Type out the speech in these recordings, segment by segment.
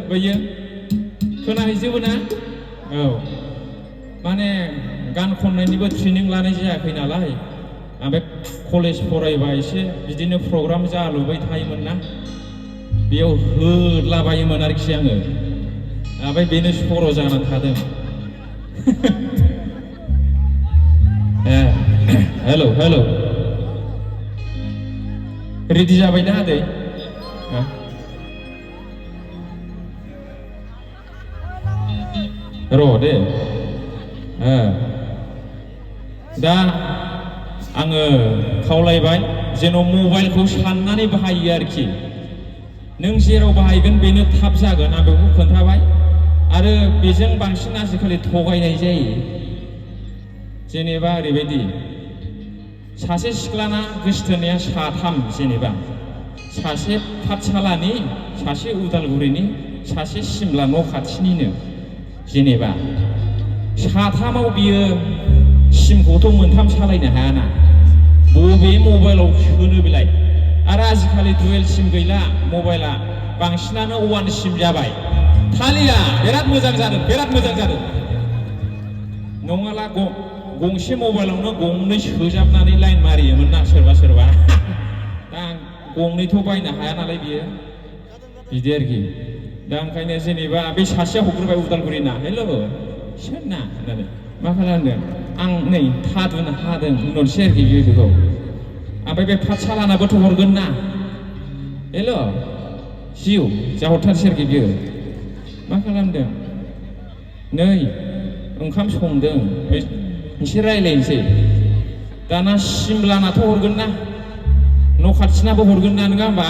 बैयो खोनाहैजोबो ना औ माने गान खननायनिबो ट्रेनिं लानाय जायाखै नालाय ओमफ्राय कलेज फरायबा एसे बिदिनो प्रग्राम जालुबाय थायोमोन ना बेयाव होदलाबायोमोन आरोखि आङो ओमफ्राय बेनो सर' जानानै थादों हेलौ हेलौ रेडि जाबाय ना आदै र' दे दा आङो खावलायबाय जेन' मबाइलखौ साननानै बाहायो आरोखि नों जेराव बाहायगोन बेनो थाब जागोन आं बेखौ खोन्थाबाय आरो बेजों बांसिन आजिखालि थगायनाय जायो जेनेबा ओरैबायदि सासे सिख्लाना गोसथोनाया साथाम जेनेबा सासे पाठशालानि सासे उदालगुरिनि सासे सिमला न' खाथिनिनो जेनेबा साथामाव बियो सिमखौथ' मोनथाम सालायनो हायाना बबे मबाइलाव सोनो बेलाय आरो आजिखालि दुवेल सिम गैला मबाइला बांसिनानो वान सिम जाबाय थालिया बिराद मोजां जादों नङाला गंसे मबाइलावनो गंनै सोजाबनानै लाइन मारियोमोन ना सोरबा दा गंनैथ' बायनो हाया नालाय बियो बिदि आरोखि दा ओंखायनो जेनेबा बे सासेया हरग्रोबाय उदालगुरिना हेल' सोरना होननानै मा खालामदों आं नै थादुन हादों होनहरसै आरोखि बेखौ ओमफ्राय बे पाठशालानाबोथ' हरगोन ना हेल' जिउ जाहरथारसै आरोखि बियो मा खालामदों नै ओंखाम संदों एसे रायज्लायनोसै दाना सिमलानाथ' हरगोन ना न' खाथिनाबो हरगोन ना नङा होमबा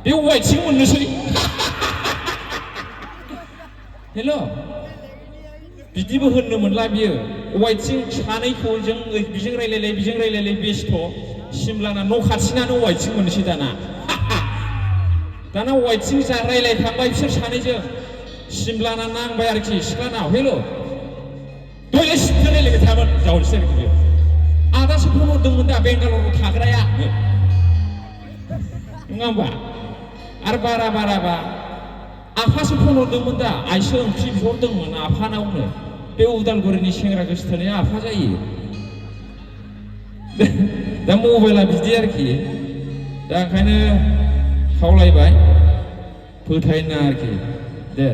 बे वाइटसिं मोननोसै हेल' बिदिबो होननो मोनला बियो वाइटसिं सानैखौ जों बिजों रायलायलाय बेस्थ' सिमलाना न' खाथिनानो वाइटसिं मोननोसै दाना वाइटसिं जा रायलायखांबाय बिसोर सानैजों सिमलाना नांबाय आरोखि सिख्लानाव हेल' दहायलाय सिमला रायलायबाय थायामोन जाहरसै आरोखि बियो आदासो फन हरदोंमोन दा बेंगालराव थाग्राया नङा होमबा आरो बाराबा आफासो फन हरदोंमोन दा आइसो ओंख्रि बिहरदोंमोन आफानावनो बे उदालगुरिनि सेंग्रा गोसथोनाया आफा जायो दा मबाइला बिदि आरोखि दा ओंखायनो खावलायबाय फोथायनो नाङा आरोखि दे